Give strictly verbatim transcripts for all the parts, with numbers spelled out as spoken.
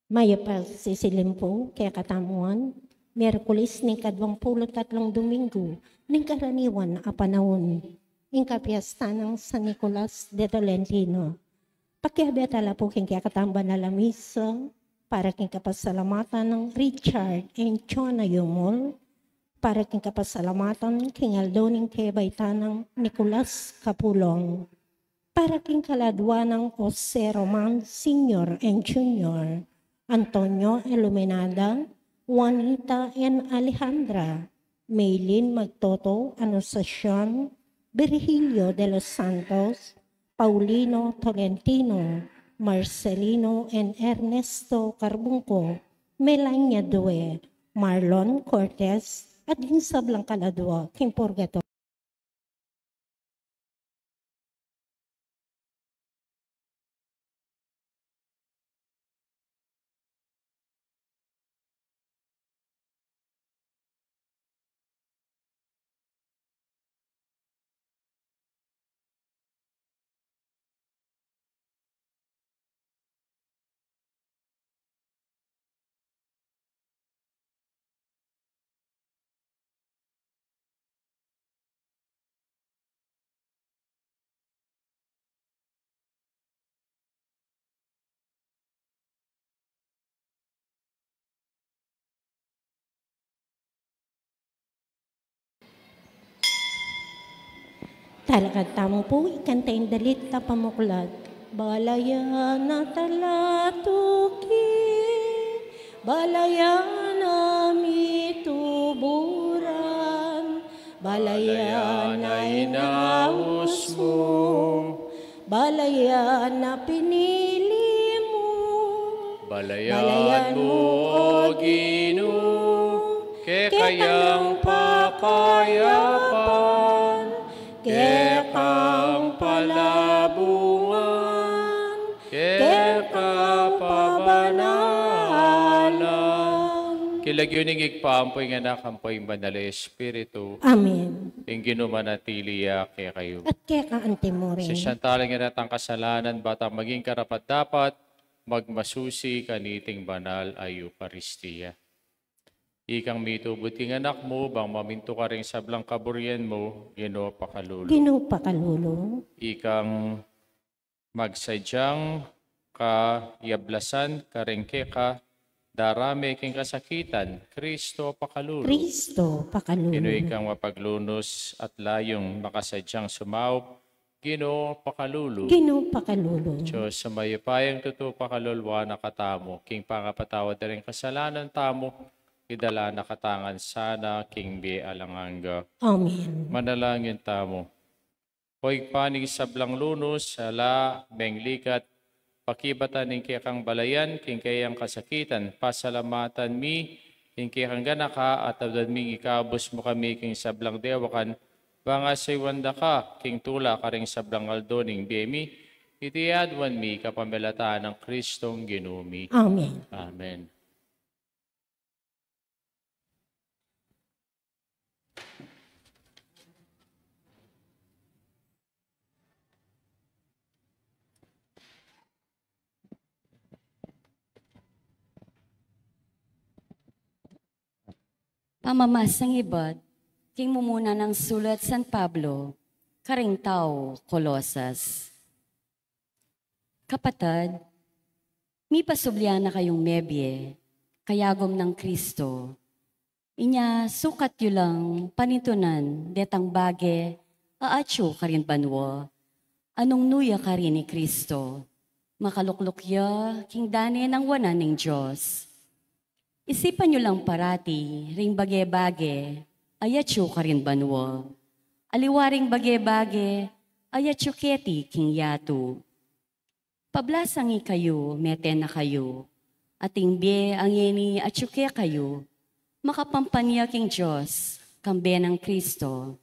Mayap a sisilim pu kekatamu ngan, Miyerkules ning kaduang pulu't atlung Dominggu ning karaniwan a panaun, ing kapiestan nang San Nicolas de Tolentino. Pakiabe tala pu king kekatamung banal a misa para king kapasalamatan nang Richard and Chona Yumul, para king kapasalamatan king aldo ning kebaitan nang Nicolas Capulong, para king kaladua nang Jose Roman Senior and Junior, Antonio Iluminada, Juanita and Alejandra, Maylin Magtoto, Anunciacion, Virgilio de los Santos, Paulino Tolentino, Marcelino and Ernesto Carbungco, Melania Due, Marlon Cortez, at ding sablang kaladua king purgatoryo. Talakad tamu pu, ikanta ing dalit a pamuklat. Balayan a talatuki, balayan a mituburan, balayan a inaus mu, balayan a pinili mu, balayan mu, O Ginu, kekang papayapan, kekang palabungan, kekang pabanalan. King lagyu ning Ibpa, ampo ing Anak, ampo ing Banal a Espiritu. Amen. Ing Ginu manatili ya kekayu. At keka antimurin. Sisian tala ing atin kasalanan, bang maging karapat-dapat magmasusi kaniting banal a Eukaristia. Ikang mitubud king Anak mu, bang mamintu karing sablang kaburian mu, Ginu pakalulu. Ginu pakalulu. Ikang magsadyang kayablasan karing keka darame king kasakitan, Kristo pakalulu. Kristo pakalulu. Ginu ikang mapaglunus at layung makasadyang sumaup, Ginu pakalulu. Ginu pakalulu. Dios a mayupayang tutu pakalulwan na katamu, king pangapatawad da ring kasalanan tamu, idala na katamu ngan sana king bie alang angga. Amen. Manalangin tamu. O Ibpa ning sablang lunus, ala meng ligat, pakibatan ning kekang balayan king keyang kasakitan, pasalamatan mi ing kekang ganaka, at adwan ming ikabus mu kami king sablang dewakan, bang asaywan da ka king tula karing sablang aldo ning bie mi, iti adwan mi kapamilatan nang Kristong Ginu mi. Amen. Amen. Pamamasang ibat king mumuna nang sulat San Pablo karing tau Colosas. Kapatad, mipasubli na kayung mebie kayagum nang Kristo. Inya sukat yu lang panintunan detang bage a atyu karin banua, a nung nu ya karin i Kristo, makalukluk ya king dane nang wanan ning Dios. Isipan yu lang parati ring bage-bage a atyu karin banua, aliwa ring bage-bage a atyu keti king yatu. Pablasang ikayu, mete na kayu, at ing bie a ngeni atyu kekayu, makapampanya king Dios, kambe nang Kristo.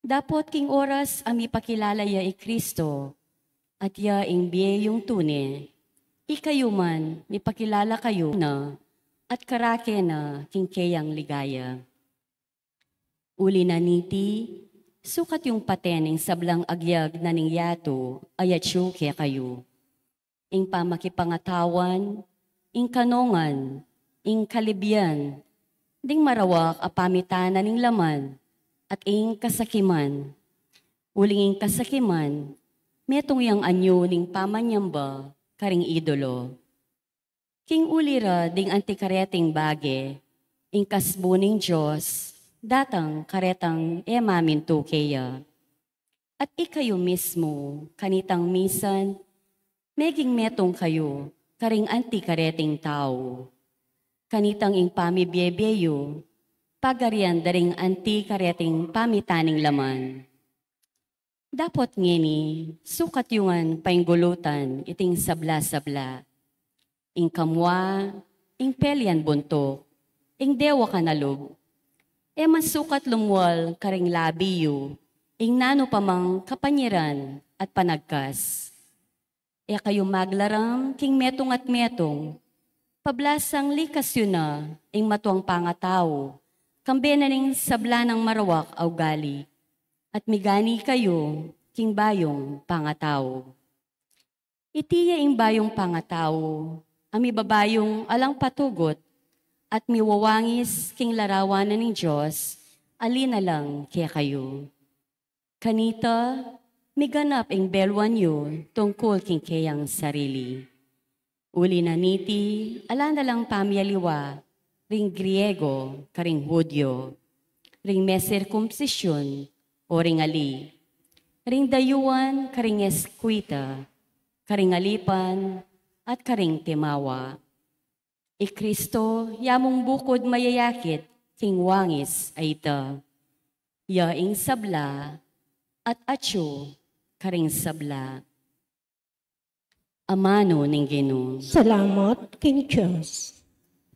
Dapot king oras a mipakilala ya i Kristo, at ya ing bie yung tune, ikayu man mipakilala kayu na, at karake na king keyang ligaya. Uli na niti, sukat yung pate ning sablang agyag na ning yatu a atyu kekayu. Ing pamakipangatawan, ing kanongan, ing kalibyan, ding marawak a pamitan na ning laman, at ing kasakiman. Uling ing kasakiman, metung yang anyu ning pamanyamba karing idolo. King uli ra ding anti kareting bage, ing kasbu ning Dios datang karetang e mamintu keya. At ikayu mismu, kanitang misan, meging metung kayu karing anti kareting tau. Kanitang ing pamibie-bie yu, pagarian da ring anti kareting pamitan ning laman. Dapot ngeni, sukat yu ngan painggulutan iting sabla-sabla. Ing kamua, ing pelian buntuk, ing dewakan a lub. E man sukat lumwal karing labi yu ing nanu pa mang kapanyiran at panagkas. E kayu maglaram king metung at metung, pablasang likas yu na ing matuang pangatau, kambe na ning sabla nang marawak a ugali, at migani kayu king bayung pangatau. Iti ya ing bayung pangatau, a mibabayung alang patugut, at miwawangis king larawan na ning Dios, a linalang kekayu. Kanita, miganap ing beluan yu tungkul king keyang sarili. Uli na niti, ala na lang pamialiwa, ring Griego, karing Hudyo, ring mesirkumsisyun, o ring ali, ring dayuan, karing eskwita, karing alipan, at karing timawa. I Kristo, ya mung bukud mayayakit king wangis a ita. Ya ing sabla, at atyu karing sabla. Amanu ning Ginu. Salamat king Dios.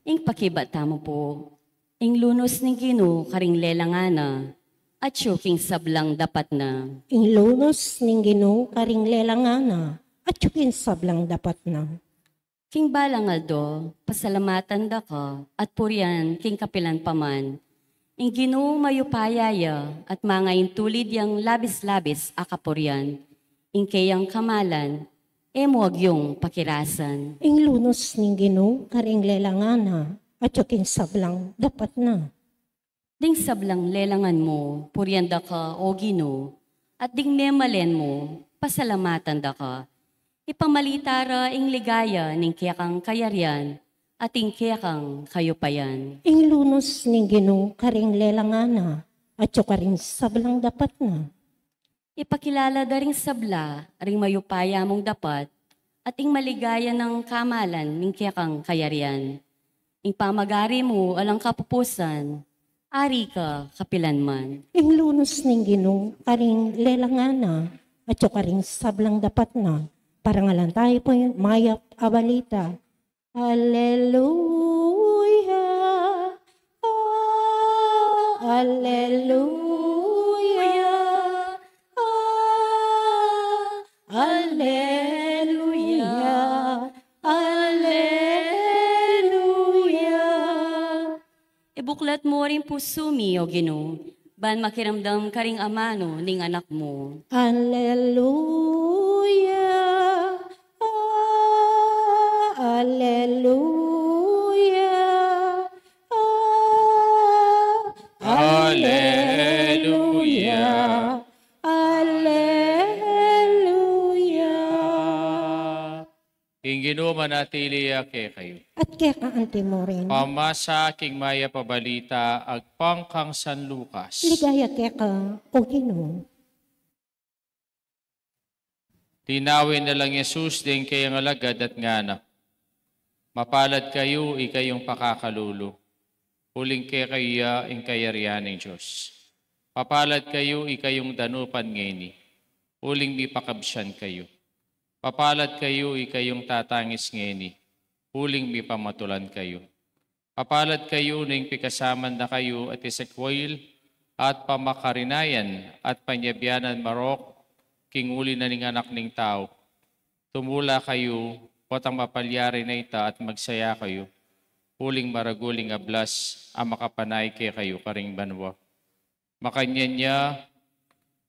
Ing pakibat tamu pu, ing lunus ning Ginu karing lelangan na, atyu king sablang dapat na. Ing lunus ning Ginu karing lelangan na, atyu king sablang dapat na. King balang aldo, pasalamatan da ka, at purian king kapilan pa man. Ing Ginu mayupaya ya, at mangaintulid yang labis-labis a kapurian. Ing keyang kamalan, e mu agyung pakirasan. Ing lunus ning Ginu karing lelangan na, atyu king sablang dapat na. Ding sablang lelangan mu, purian da ka, o Ginu, at ding memalen mu, pasalamatan da ka. Ipamalita ra ing ligaya ning kekang kayarian, at ing kekang kayupayan. Ing lunus ning Ginu karing lelangan na, atyu karing sablang dapat na. Ipakilala da ring sabla, ring mayupaya mung dapat, at ing maligaya nang kamalan ning kekang kayarian. Ing pamagari mu alang kapupusan, ari ka kapilan man. Ing lunus ning Ginu karing lelangan na, atyu karing sablang dapat na, parangalan tayu pu ing mayap a balita. Alleluia, ah, alleluia, ah, alleluia, alleluia. Ibuklat mu ring pusu mi, o Ginu, ban makiramdam karing amanu ning anak mu. Alleluia, ah, alleluia, ah, alleluia, alleluia. Ing Ginu manatili ya kekayu. At keka anti mu rin. Pamasa king mayap a balita agpang kang San Lucas. Ligaya keka, o Ginu. Tinawe na lang Jesus ding kayang alagad at ngana, "Mapalad kayu, ikayung pakakalulu, uling kekayu ya ing kayarian ning Dios. Mapalad kayu, ikayung danupan ngeni, uling mipakabsian kayu. Mapalad kayu, ikayung tatangis ngeni, uling mipamatulan kayu. Mapalad kayu nung pikasaman da kayu ati sakwil at pamakarinayan at panyabianan marok king uli na ning Anak ning Tau. Tumula kayu, potang mapalyari na ita at magsaya kayu, uling maragul ing ablas a makapanay kekayu karing banua. Makanyan ya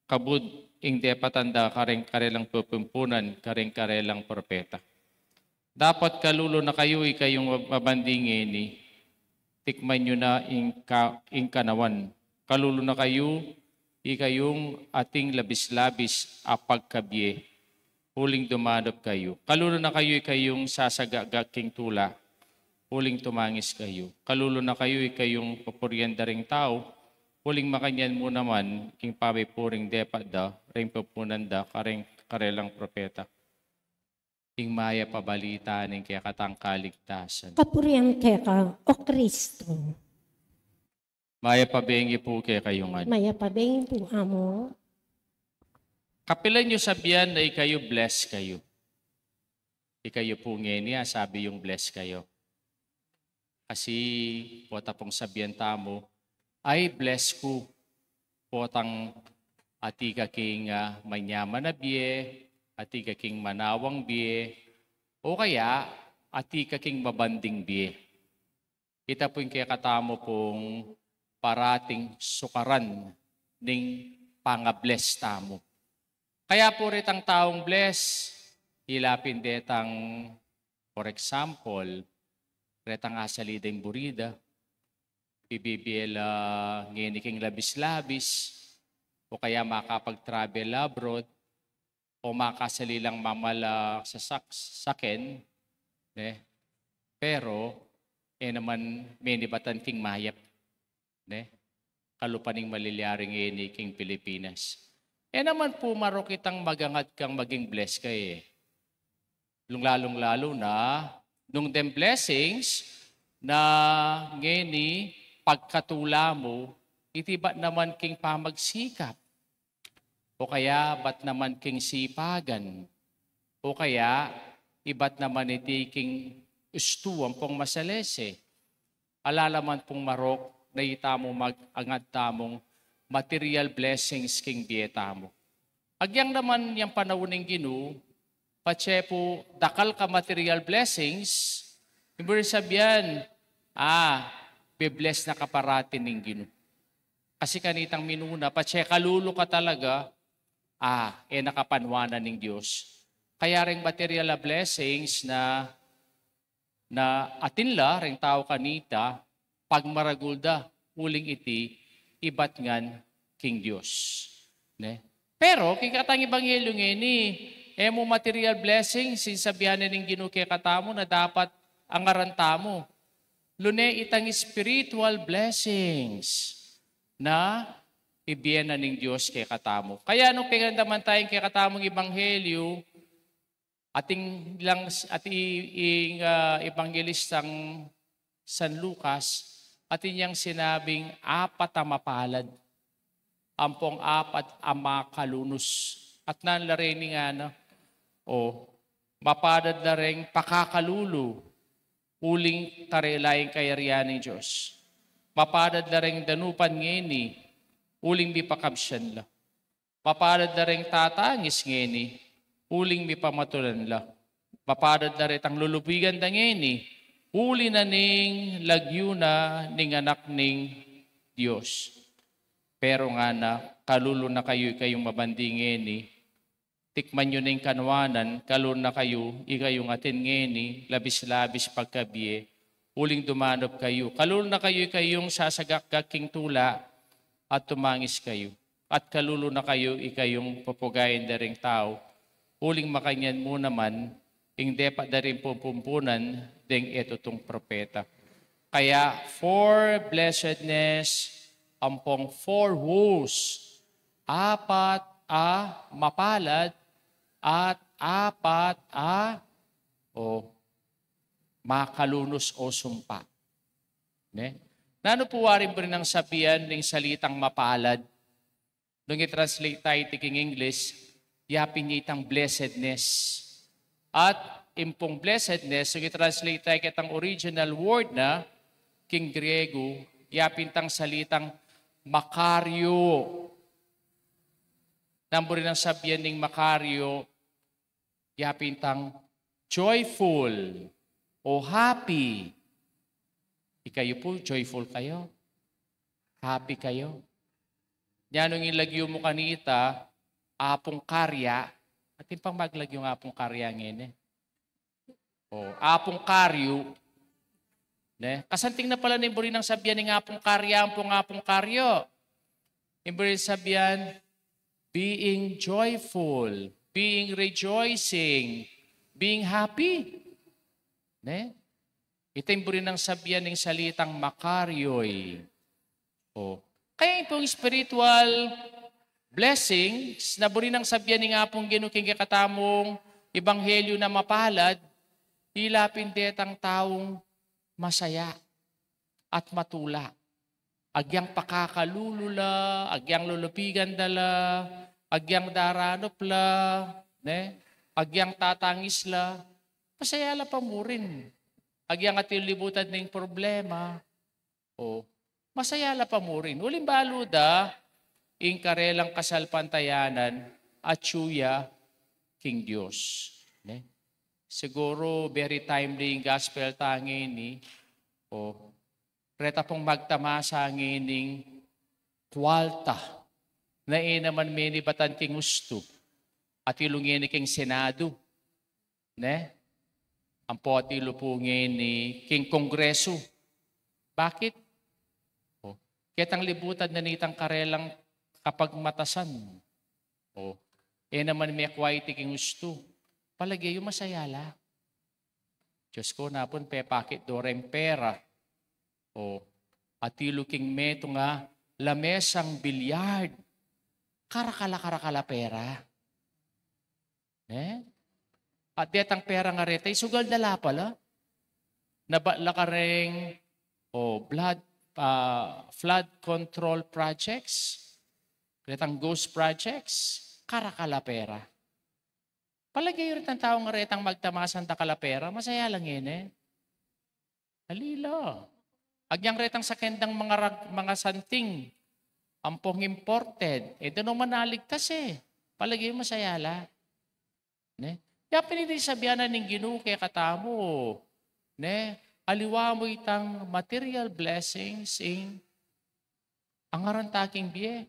kabud ing depatan da karing karelang pepempunan karing karelang propeta." Dapat kalulu na kayu ikayung mabandi ngeni, tikman yu na ing ka-, ing kanawan. Kalulu na kayu ikayung ating labis-labis a pagkabie, uling dumanup kayu. Kalulu na kayu ikayung sasagakgak king tula, uling tumangis kayu. Kalulu na kayu ikayung pupurian da ring tau, uling makanyan mu naman ing pamipuring depat da ring pumpunan da kareng karelang propeta. Ing mayap a balita ning kekatang kaligtasan. Kapurian keka, O Kristu. Mayap a bengi pu kekayu ngan. Mayap a bengi pu, Amu. Kapilan yu sabian na ikayu bless kayu? Ikayu pu ngeni, a, sabi yung bless kayu. Kasi pota pung sabian tamu, "Ay, bless ku." Potang atin ka king, ah, manyaman a bie, atin ka king manawang bie, o kaya atin ka king mabanding bie. Ita pu ing kekatamu pung parating sukaran ning pangabless tamu. Kaya pu retang taung bless, ila pin detang, for example, retang asali deng buri da, bibie la ngeni king labis-labis, o kaya makapag-travel abroad, o makasali lang mamala sa sak-, saken, ne? Pero, e naman menibatan king mayap, ne? Kalupa ning malilyari ngeni king Pilipinas. E naman pu marok itang magangat kang maging bless ka, e. Lung lalung-lalu na, nung dem blessings na ngeni pagkatula mu, iti bat naman king pamagsikap, o kaya bat naman king sipagan, o kaya ibat naman iti king ustu ampong masalese. Ala naman pung marok na itamu mag-angat tamung material blessings king bie tamu. Agyang naman yang panaun ning Ginu, patse pu dakal ka material blessings, ibig sabian, ah, be-bless na ka parati ning Ginu. Kasi kanitang minuna, patse kalulu ka talaga, ah, e na ka panuanan ning Dios. Kaya reng material a blessings na na atin la reng tau kanita, pagmaragul da, uling iti ibat ngan king Dios. Ne? Pero, king katang ebanghelyo ngeni, e mu material blessings ing sabian na ning Ginu kekatamu na dapat angaran tamu. Nune itang spiritual blessings na ibie na ning Dios kekatamu. Kaya nung pekanta man tayung kekatamung ebanghelyo, atin lang, atin ing, ah, ebanghelistang San Lucas, atin yang sinabing apat a mapalad, ampong apat a makalunus. At nan la reni ngana, o, mapalad la reng pakakalulu, uling tare la ing kayarian ning Dios. Mapalad la reng danupan ngeni, uling mipakabsian la. Mapalad la reng tatangis ngeni, uling mipamatulan la. Mapalad la retang lulubigan da ngeni, uli na ning lagyu na ning Anak ning Dios. Pero ngana, kalulu na kayu ikayung mabandi ngeni, tikman yu na ing kanuanan, kalulu na kayu ikayung atin ngeni, labis-labis pagkabie, uling dumanup kayu. Kalulu na kayu ikayung sasagakgak king tula, at tumangis kayu. At kalulu na kayu ikayung pupugayan da ring tau, uling makanyan mu naman ing depat da ring pupumpunan deng e tutung propeta. Kaya four blessedness, ampong four woes, apat a mapalad, at apat a, o, makalunus o sumpa. Ne? Nanu pu wari buri nang sabian ning salitang mapalad? Nung i-translate tayu iti king English, yapin ya itang blessedness. At ing pung blessedness, nung i-translate tayu ketang original word na king Griego, yapin itang salitang makaryo. Nanu buri nang sabian ning makaryo, yapin itang joyful o happy. Ikayu pu, joyful kayu? Happy kayu? Nya nung ing lagyu mu kanita, Apung Karya, atin pang maglagyung Apung Karya ngeni. O, Apung Karyu. Ne? Kasanting na pala ning buri nang sabian ning Apung Karyu, Apung, Apung Karyu. Ing buri nang sabian, being joyful, being rejoicing, being happy. Ne? Ita ing buri nang sabian ning salitang makaryoy. O. Kaya ing pung spiritual blessings na buri nang sabian ning Apung Ginu king kekatamung ebanghelyu na mapalad, ila pin detang taung masaya at matula. Agyang pakakalulu la, agyang lulupigan da la, agyang daranup la, ne? Agyang tatangis la, masaya la pa murin. Agyang atiu libutan ning problema, o, masaya la pa murin. Uling balu da, ing karelang kasalpantayanan, atyu ya king Dios. Ne? Siguru, very timely ing gospel ta ngeni, o, reta pung magtamasa ngening kwalta na e naman menibatan king ustu. Atilu ngeni king Senadu, ne? Ampo atilu pu ngeni king Kongresu. Bakit? O, ketang libutan na nitang karelang kapagmatasan. O, e naman mekua iti king ustu. Palage yu masaya la. Diyos ko, napun pepakit do reng pera. O, atilu king metung a lamesang billiard. Karakala, karakala pera. Ne? At detang pera nga reta, isugal da la pala. Nabat la kareng, o, blood, ah, flood control projects. Retang ghost projects. Karakala pera. Palage yu retang tau nga retang magtamasan dakal a pera, masaya la ngeni. Ali la. Agyang retang saken dang mga rag-, mga santing, ampong imported, e da no man aligtas e. Palage yu masaya la. Ne? Kaya pin iti sabian na ning Ginu kekatamu, ne? Aliwa mu itang material blessings ing angaran ta king bie.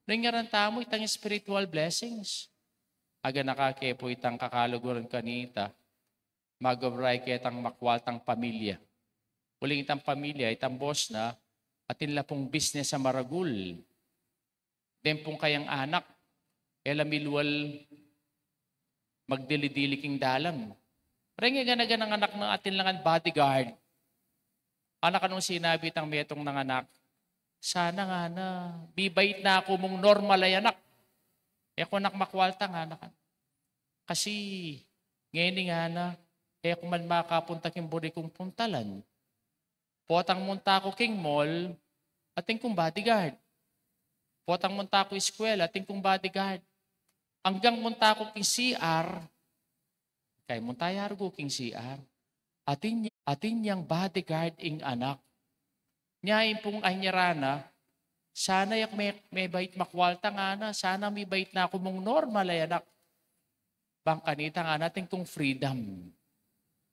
Nung ngaran tamu itang spiritual blessings. Aganaka ke pu itang kakaluguran kanita, magobra ketang makwaltang pamilya. Uling itang pamilya, itang boss na, atin la pung business a maragul. Deng pung kayang anak, e la milual magdili-dili king dalan. Reng e gana-ganang anak na atin la ngan bodyguard. Anak, anung sinabi tang metung nang anak? Sana ngana, mibait na ku mung normal a anak. E ku anak makwalta ngana. Kasi, ngeni ngana, e ku man makapunta king buri kung puntalan. Potang munta ku king mall, atin kung bodyguard. Potang munta ku eskwela, atin kung bodyguard. Anggang munta ku king C R, kay munta ya rugu king C R, atin, atin yang bodyguard ing anak. Nya ing pung anyaran na, sana yak me-, mebait makwalta ngana, sana mibait na ku mung normal a anak. Bang kanita ngana atin kung freedom.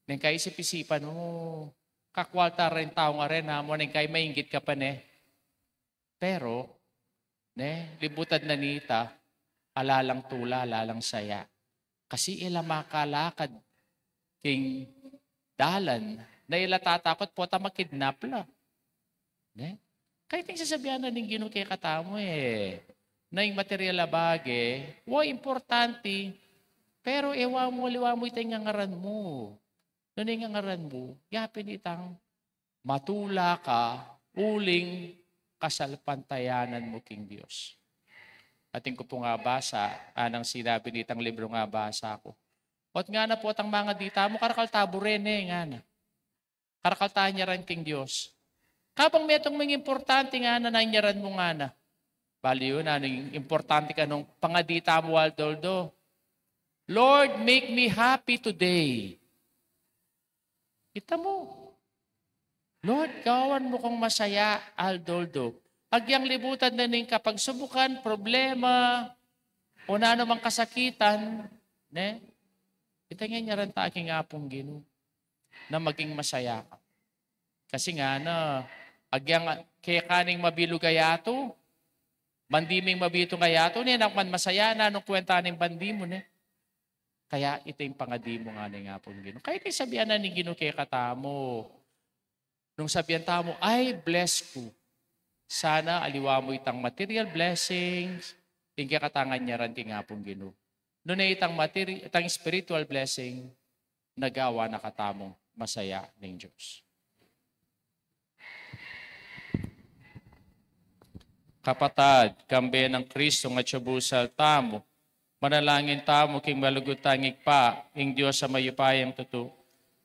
Neng kaisip-isipan mu, kakwalta reng tau ngaren, amu neng kai mainggit ka pa ne. Pero, ne, libutan na nita, ala lang tula, ala lang saya. Kasi e la makalakad king dalan, na e la tatakut pota makidnap la. Ne? Kaya iti ing sasabian na ning Ginu kekatamu e, na ing material a bage, wa, importante, pero e wa mu, aliwa mu ita ing angaran mu. Nune ing angaran mu, yapin itang matula ka uling kasalpantayanan mu king Dios. Atin ku pung abasa, anang sinabi nitang libru nga abasa ku. Ot ngana potang mangadi tamu, karakal ta buri ne, ngana. Karakal ta anyaran king Dios. Kabang metung mung importante ngana, nanyaran mu ngana. Bali yu, nanung importante kanung pangadi tamu aldo-aldo? Lord, make me happy today. Kita mu. Lord, gawan mu kung masaya aldo-aldo. Agyang libutan na ning kapagsubukan, problema, o nanu mang kasakitan, ne? Ita ngan anyaran ta king Apung Ginu na maging masaya ka. Kasi ngana, agyang keka ning mabilug a yatu, bandi ming mabitung a yatu, ne, nanu man masaya, nanung kwenta ning bandi mu, ne? Kaya ita ing pangadi mu ngana ning Apung Ginu. Kaya ita ing sabian na ning Ginu kekatamu. Nung sabian tamu, "Ay, bless ku." Sana aliwa mu itang material blessings, ing kekatang anyaran king Apung Ginu. Nune itang materi-, itang spiritual blessing, nagawa na katamung masaya ning Dios. Kapatad, kambe nang Kristo nga atsu busal tamu, manalangin tamu king malugud tang Ibpa, ing Dios a mayupayang tutu.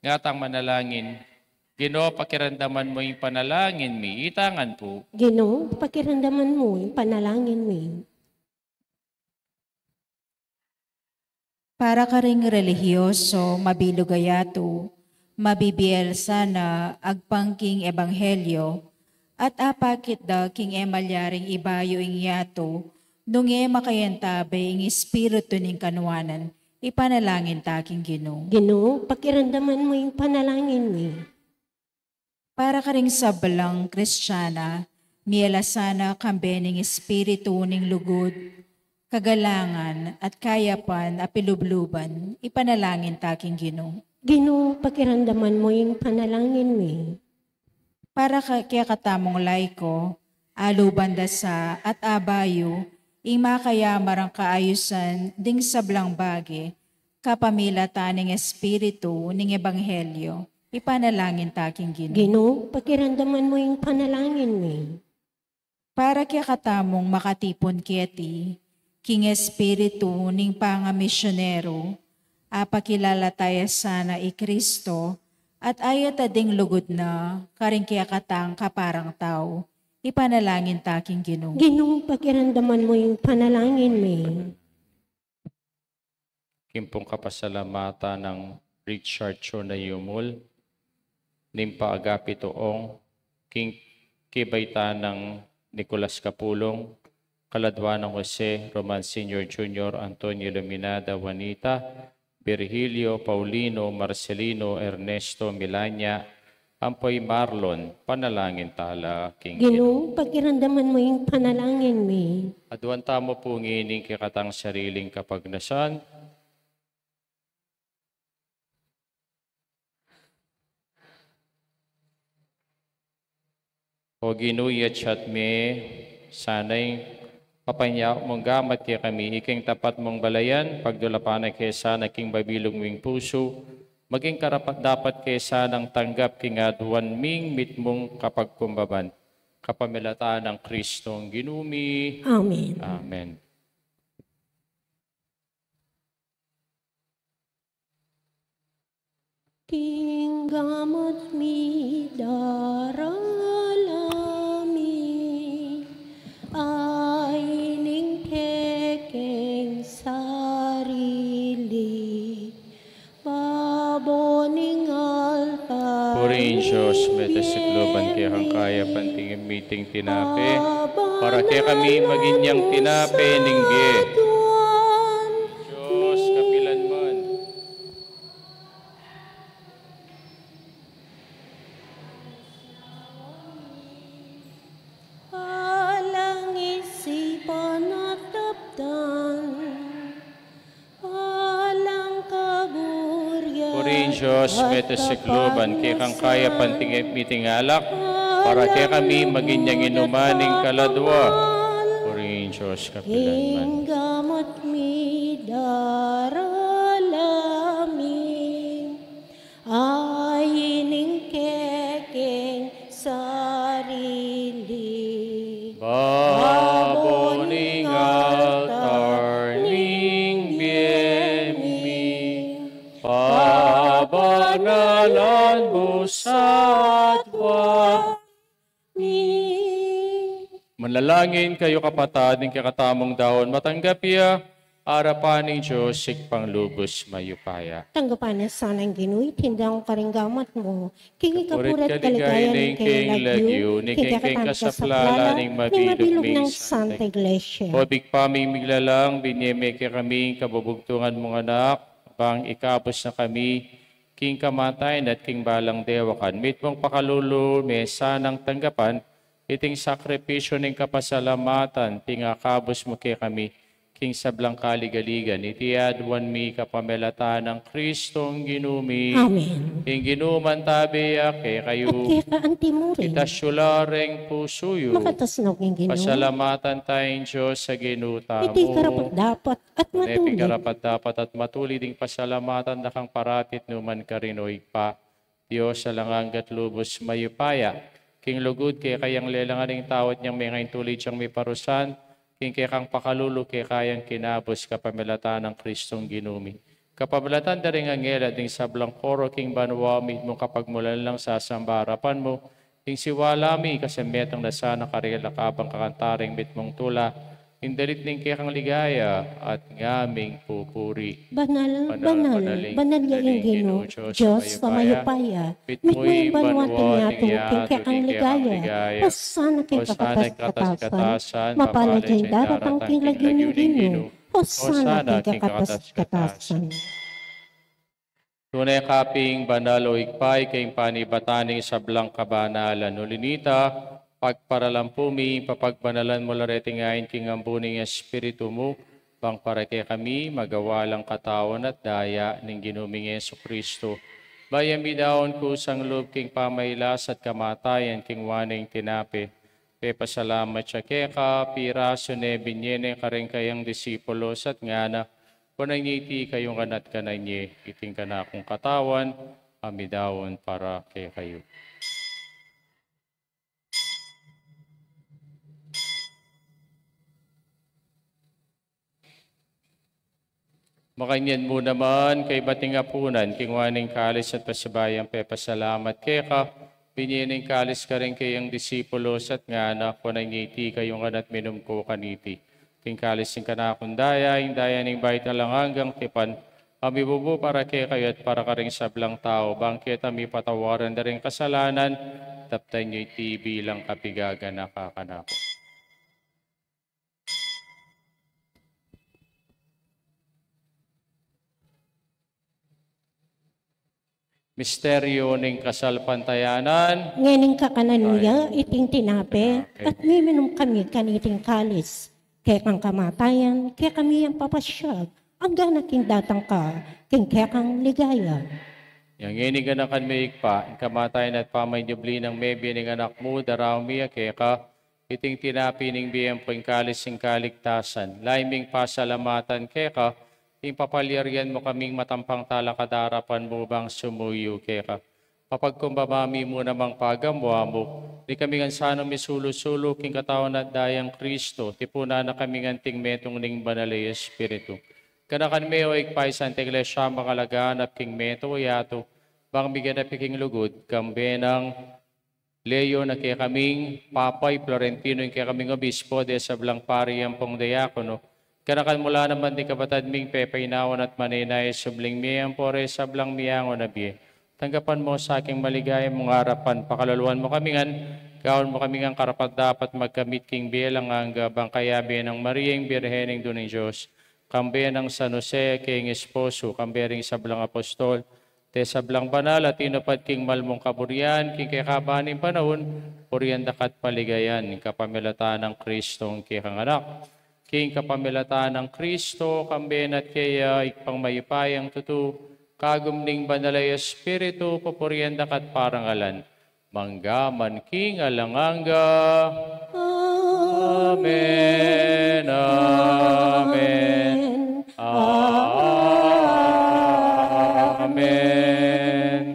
Nga tang manalangin, Ginu, pakiramdaman mu ing panalangin mi, itangan pu. Ginu, pakiramdaman mu ing panalangin mi. Para karing relihiyoso, mabilug a yatu, mabibiel sana agpang king ebanghelyo, at apakit da king e malyaring ibayu ing yatu, nung e makayantabe ing espiritu ning kanuanan, ipanalangin ta king Ginu. Ginu, pakiramdaman mu ing panalangin mi. Para karing sablang Kristiana, miela sana kambe ning espiritu ning lugud, kagalangan, at kayapan a pilubluban, ipanalangin ta king Ginu. Ginu, pakiramdaman mu ing panalangin mi. Para ka-, kekatamung laiko, aluban da sa at abayu, ing makayamarang kaayusan ding sablang bage, kapamilatan ning espiritu ning ebanghelyo, ipanalangin ta king Ginu. Ginu, pakiramdaman mu ing panalangin mi. Para kekatamung makatipun keti, king espiritu ning pangamisyonero, apakilala ta ya sana i Kristo, at ayat a ding lugud na karing kekatang kaparang tau, ipanalangin ta king Ginu. Ginu, pakiramdaman mu ing panalangin mi. King pung kapasalamatan nang Richard Chona Yumul, ning pa-Agape Toong, king kibaitan nang Nicolas Capulong, kaladwa nang Jose, Roman Senior Junior, Antonio Iluminada, Juanita, Virgilio, Paulino, Marcelino, Ernesto, Milania, ampo i Marlon, panalangin ta la king Ginu. Ginu, pakiramdaman mu ing panalangin mi. Aduan tamu pu ngening kekatang sariling kapagnasan. O Ginu, yatsat me sana ing papanyawad mung gamat kekami, ikeng tapat mung balayan, pagdulapan na ke sana king mabilug ming pusu, maging karapat-dapat ke sanang tanggap king aduan ming mitmung kapagkumbaban. Kapamilatan nang Kristong Ginu mi. Amen. Amen. King gamat mi darala mi, ay ning kekeng sarili, babo ning altar. Purihin Dios, mete sikluban kekang kayapan ning miting tinape, para kekami maging yang tinape ning bie. Dios, kapilan man. Alang isipan at tapdan, alang kaburian. Purihin Dios, mete sikluban kekang kayapan ning miting alak, para kekami maging yang inuman ning kaladwa. Purihin Dios, kapilan man. King gamat mi darala mi, ay ning kekeng sarili, babo ning altar ning bie mi, pabanalan mu sa aduan mi. Manalangin kayu, kapatad, ing kekatamung daun matanggap ya arapan ning Dios Ibpang lubus mayupaya. Tanggapan na sana ning Ginu iting daun karing gamat mu, king kapurian at kaligayan ning kayang lagyu, king kekatang kasaplalan ning mabilug ming Santa Iglesia. O Ibpa ming miglalang, binie me kekami ing kabubugtungan mung Anak, bang ikabus na kami king kamatayan at king balang dewakan. Mitmung pakalulu me sanang tanggapan iting sakripisyu ning kapasalamatan, king ikabus mu kekami king sablang kaligaligan. Iti aduan mi kapamilatan nang Kristong Ginu mi. Amen. Ing Ginu mantabe ya kekayu. At keka antimurin. Itas yu la reng pusu yu. Makatas no king Ginu. Pasalamatan taya ing Dios a Ginu tamu. Iti karapat-dapat at matulid. Iti karapat-dapat at matulid ing pasalamatan da kang parati at nukarin man, O Ibpa, Dios alang angga at lubus mayupaya. King lugud keka yang lelangan ing tau at inyang mengaintulid yang miparusan, king kekang pakalulu keka yang kinabus kapamilatan nang Kristong Ginu mi. Kapamilatan da ring anghel at ding sablang koro king banua mi, mitmung kapagmulan lang sasamba king arapan mu, ing siwala mi, ikasametung na sana karela kabang kakanta ring mitmung tula, ing dalit ning kekang ligaya at ngaming pupuri. Banal, banal, banal ya ing Ginu, Dios a mayupaya. Mitmu ing banua at ing yatu king kekang ligaya. Hosana king kakatas-katasan. Mapalad ya ing daratang king lagyu ning Ginu. Hosana king kakatas-katasan. Tune ka pin banal, O Ibpa, ika ing panibatan ning sablang kabanalan. Uli na nita, pagparalampu mi, papagbanalan mu la reting ain king ambu ning Espiritu mu, bang para kekami magawa lang katawan at daya ning Ginu ming Jesucristo. Bayu mi daun kusang lub king pamailas at kamatayan king waning tinape, pepasalamat ya keka, pirasu ne, binye ne karing kayang disipulos at ngana: Kunan ye iti kayu ngan at kanan ye, iti ing kanakung katawan a midaun para kekayu. Makanyan mu naman, kaybat ning apunan, kinua ne ing kalis at pasibayu yang pepasalamat keka, binye ne ing kalis karing kayang disipulos at ngana: Kunan ye iti kayu ngan at minum kayu kaniti, iti ing kalis ning kanakung daya, ing daya ning bayu at alang anggang tipan, a mibubu para kekayu at para karing sablang tau, bang keta mipatawaran da ring kasalanan. Daptan ye iti bilang kapigaganaka kanaku. Misteryu ning kasalpantayanan. Ngening kakanan ya iting tinape, tinape, at miminum kami kaniting kalis, kekang kamatayan kekami yang papasyag, anggana king datang ka king kekang ligaya. Yang ngening ganakan mi, Ibpa, ing kamatayan at pamanyubli nang mebie ning Anak mu, daraun mi ya keka, iting tinape ning bie ampo ing kalis ning kaligtasan. Lalu ming pasalamatan keka, ing papalyarian mu kaming matampang talakad king arapan mu bang sumuyu keka. Papagkumbaba mi mu namang pagamuan mu, ding kami ngan sanang misulu-sulu king katawan at daya nang Kristo, tipunan na kami ngan anting metung ning Banal a Espiritu. Ganakan me, O Ibpa, ing Santa Iglesia mu a laganap king meto yatu, bang miganap ya king lugud, kambe nang Leon a kekaming Papa, i Florentino ing kekaming Obispo, ding sablang pari ampong diakono. Ganakan mu la naman ding kapatad ming pepainawa at manenaya, subling mie ampo ring sablang miangu na bie. Tanggapan mu sa king maligaya mung arapan, pakaluluan mu kami ngan, gawan mu kami ngan karapat-dapat magkamit king bie alang angga, bang kayabe nang Maria ing Birhen, Indu ning Dios, kambe nang San Jose a kayang esposo, kambe ring sablang apostol, ding sablang banal a tinupad king mal mung kaburian king kekaban ning panaun, purian da ka at paligayan, king kapamilatan nang Kristong kekang Anak. King kapamilatan nang Kristo, kambe na at keya, Ibpang mayupayang tutu, kagum ning Banal a Espiritu, pupurian da ka at parangalan, mangga man king alang angga. Amen, amen, amen.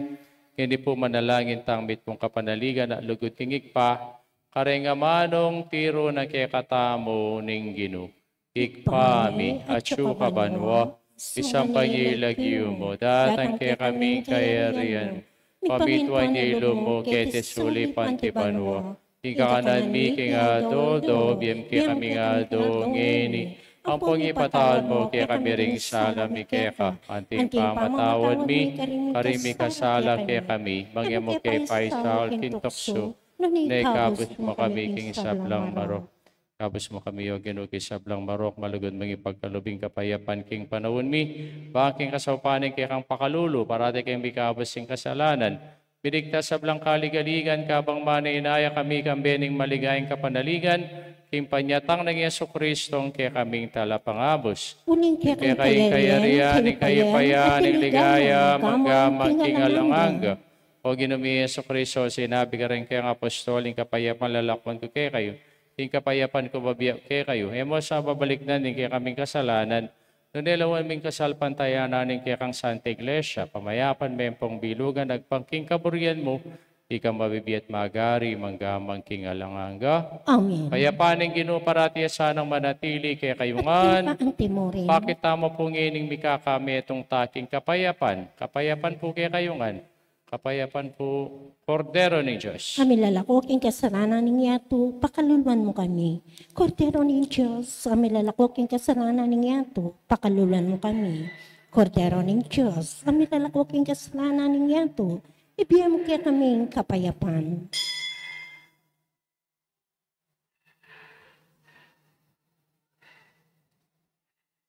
Ngeni pu manalangin tang mitmung kapanaligan a lugud king Ibpa, kareng amanung tiru na kekatamu ning Ginu. Ibpa mi, atsu ka banua, misamban ya ing lagyu mu, datang kekami ing kayarian mu, pamituan ya ing lub mu keti sulip anti banua. Ing kakanan mi king aldo-aldo ibie mu kekami king aldo ngeni, ampong ipatawad mu kekami ring sala mi keka, anti ing pamamatawad mi karing mikasala kekami, bang e mu ke paisaul king tuksu, nune ikabus mu kami king sablang marok. Ikabus mu kami, O Ginu, king sablang marok, malugud mung ipagkalub ing kapayapan king panaun mi, bang king kasaupan ning kekang pakalulu, parati kaming mikabus king kasalanan, miligtas sablang kaligaligan, kabang manenaya kami kambe ning maligayang kapanaligan, king panyatang nang Jesucristo, ing kekaming Talapangabus. Uling keka ing kayarian, ing kayapan, ing ligaya, mangga man king alang angga. O Ginu mi Jesucristo, sinabi mu karing kekang apostol, ing kapayapan lalakwan ku kekayu, ing kapayapan ku bibie ku kekayu. E mu sa babalikdan ing kekaming kasalanan, nune lawan mu ing kasalpantayanan ning kekang Santa Iglesia, pamayapan me pung bilugan agpang king kaburian mu, ikang mabibie at magari, mangga man king alang angga. Amen. Kayapan ning Ginu parati ya sanang manatili kekayu ngan. At keka mu rin. Pakit tamu pu ngening mikakametung ta king kapayapan. Kapayapan pu kekayu ngan. Kapayapan pu. Kordero ning Dios, a milalako king kasalanan ning yatu, pakaluluan mu kami. Kordero ning Dios, a milalako king kasalanan ning yatu, pakaluluan mu kami. Kordero ning Dios, a milalako king kasalanan ning yatu, ibie mu kekami ing kapayapan.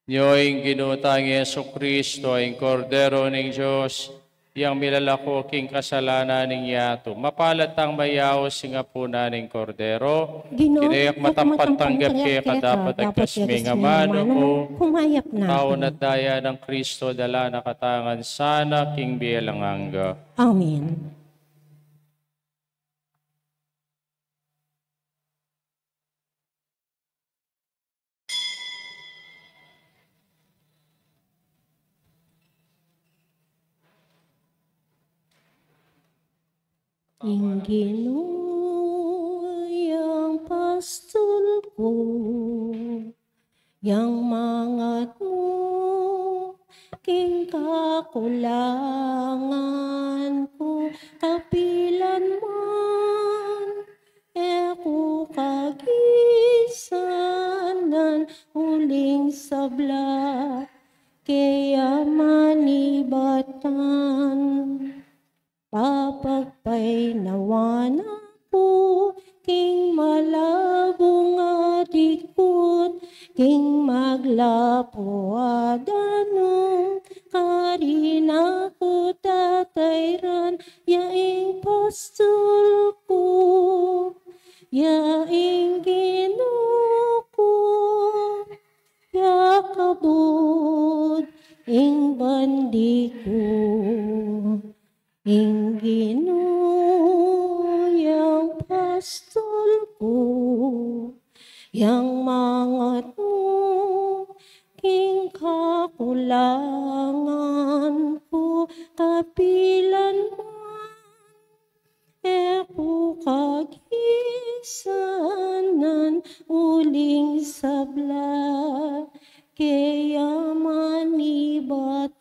Nyo ing Ginu tang Jesucristo, ing Kordero ning Dios, yang milalako king kasalanan ning yatu. Mapalad tang mayaus king apunan ning Kordero. Ginu, e ku matapat tanggap keka, dapot agkas me ing amanu mu, kumayap na aku. Tau na at daya nang Cristo, dala na katamu ngan sana king bie alang angga. Amen. Ing Ginu yang pastul ku, yang mangatmu king kakulangan ku, kapilan man e ku kagisanan, uling sabla ke ya manibatan. Papagpaynawan na ku king malabung a dikut, king maglapu a danum, karin na ku tatayran, ya ing pastul ku, ya ing Ginu ku, ya kabud ing bandi ku. Ing Ginu yang pastul ku, yang mangatmu king kakulangan ku, kapilan man e ku kagisanan, uling sabla ke ya manibatan.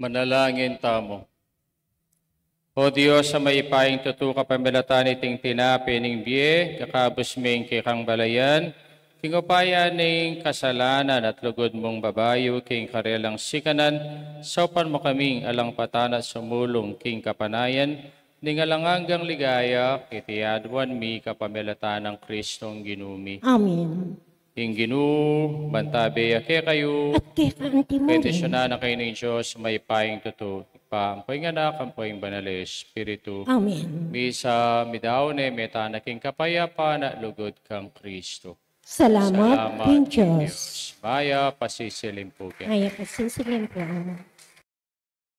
Manalangin tamu. O Dios a mayupayang tutu, kapamilatan niting tinape ning bie, kakabus ming kekang balayan, king upaya ning kasalanan at lugud mung babayu king karelang sikanan, saupan mu kaming alang patana sumulung king kapanayan ning alang anggang ligaya, iti aduan mi kapamilatan nang Kristong Ginu mi. Amen. Ing Ginu mantabe ya kekayu. At keka mu rin. Bendisyunan na kayu ning Dios mayupayang tutu, Ibpa, ampo ing Anak, ampo ing Banal a Espiritu. Amen. Misa midaun ne, mete na king kapayapan at lugud kang Kristo. Salamat king Dios. Mayap a sisilim pu kekayu. Mayap a sisilim pu.